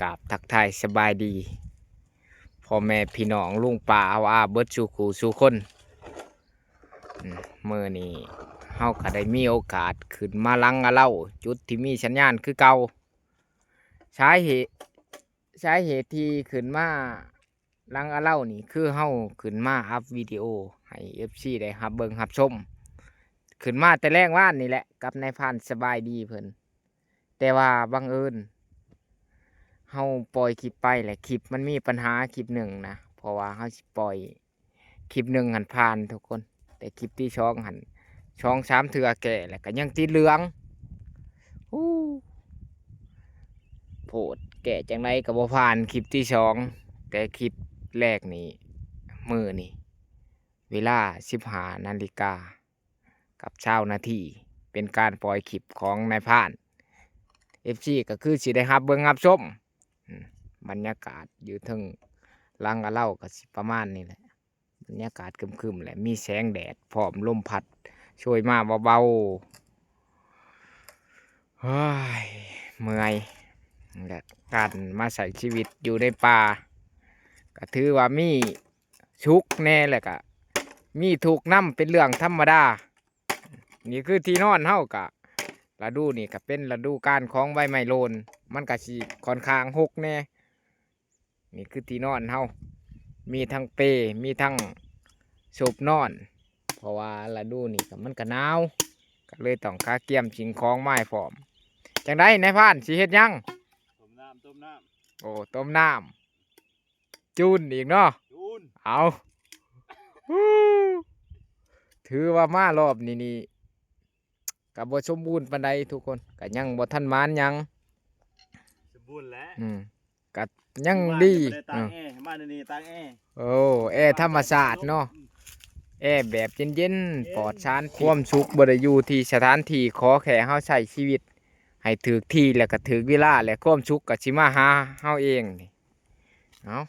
ກາບທັກທາຍສະບາຍດີພໍ່ແມ່ພີ່ນ້ອງລຸງປ້າອາວອາເບິດສູ່ຄູ່ສູ່ຄົນ. ອືມ ມື້ນີ້ເຮົາກໍໄດ້ມີໂອກາດຂຶ້ນມາຫຼັງອາເລົາ ຈຸດທີ່ມີສັນຍານຄືເກົ່າ. ສາເຫດ ສາເຫດທີ່ຂຶ້ນມາຫຼັງອາເລົານີ້ ຄືເຮົາຂຶ້ນມາອັບວິດີໂອໃຫ້ເອັຟຊີໄດ້ຮັບເບິ່ງຮັບຊົມ. ຂຶ້ນມາແຕ່ແລງວານນີ້ແຫຼະ ກັບນາຍພານສະບາຍດີເພິ່ນ. ແຕ່ວ່າບັງເອີນເຮົາປ່ອຍຄລິບໄປແລ້ວ ຄລິບມັນມີບັນຫາຄລິບໜຶ່ງນະ ເພາະວ່າເຮົາຊິປ່ອຍຄລິບໜຶ່ງຫັ້ນຜ່ານທຸກຄົນ ແຕ່ຄລິບທີສອງຫັ້ນ ສອງສາມເທື່ອແກ້ແລ້ວກໍຍັງຕິດເຫຼືອງ. ໂອ້ ໂພດ ແກ້ຈັ່ງໃດກໍບໍ່ຜ່ານຄລິບທີສອງ. ແຕ່ຄລິບແລກນີ້ ມື້ນີ້ເວລາສິບຫ້ານາລິກາ ກັບຊາວນາທີ ເປັນການປ່ອຍຄລິບຂອງນາຍພານ. ເອັຟຊີກໍຄືຊິໄດ້ຮັບເບິ່ງຮັບຊົມ. ອືມ ບັນຍາກາດຢູ່ເທິງຫຼັງອາເລົາກໍຊິປະມານນີ້ແຫຼະ ບັນຍາກາດຄຶມໆ ແລະ ມີແສງແດດພ້ອມລົມພັດໂຊຍມາເບົາໆ. ໂອ້ຍ ເມື່ອຍ ແລະ ການມາໃຊ້ຊີວິດຢູ່ໃນປ່າ ກໍຖືວ່າມີ ສຸກແດ່ ແລ້ວກະມີທຸກນຳເປັນເລື່ອງທຳມະດາ. ນີ້ຄືທີ່ນອນເຮົາ ກະລະດູນີ້ກະເປັນລະດູການຂອງໃບໄມ້ໂລນ ມັນກະຊິຂ້ອນຂ້າງຮົກແດ່. ນີ້ຄືທີ່ນອນເຮົາ ມີທັງເປ ມີທັງໂສບນອນ ເພາະວ່າລະດູນີ້ກະມັນກະໜາວ ກະເລີຍຕ້ອງກະກຽມສິ່ງຂອງມາໃຫ້ພ້ອມ. ຈັ່ງໃດນາຍພານ ຊິເຮັດຫຍັງ? ຕົ້ມນ້ຳ ຕົ້ມນ້ຳ. ໂອ້ ຕົ້ມນ້ຳ. ຈູນອີກເນາະ ຈູນ ເອົາ ຖືວ່າມາລອບນີ້ນີ້ ກະບໍ່ສົມບູນປານໃດທຸກຄົນ ກະຍັງບໍ່ທັນໝານຫຍັງ. ສົມບູນແຫຼະ ອືມ ກະຍັງດີ ມາແຕ່ບໍ່ໄດ້ຕາກແອ ອືມ ມາແນວນີ້ຕາກແອ. ໂອ້ ແອທຳມະຊາດເນາະ ອືມ ແອແບບເຢັນໆ ເຢັນ ປອດສານພິດ. ຄວາມສຸກບໍ່ໄດ້ຢູ່ທີ່ສະຖານທີ່ ຂໍແຄ່ເຮົາໃຊ້ຊີວິດໃຫ້ຖືກທີ່ ແລະກະຖືກເວລາ ແລະຄວາມສຸກກະຊິມາຫາເຮົາເອງ. ເອົາ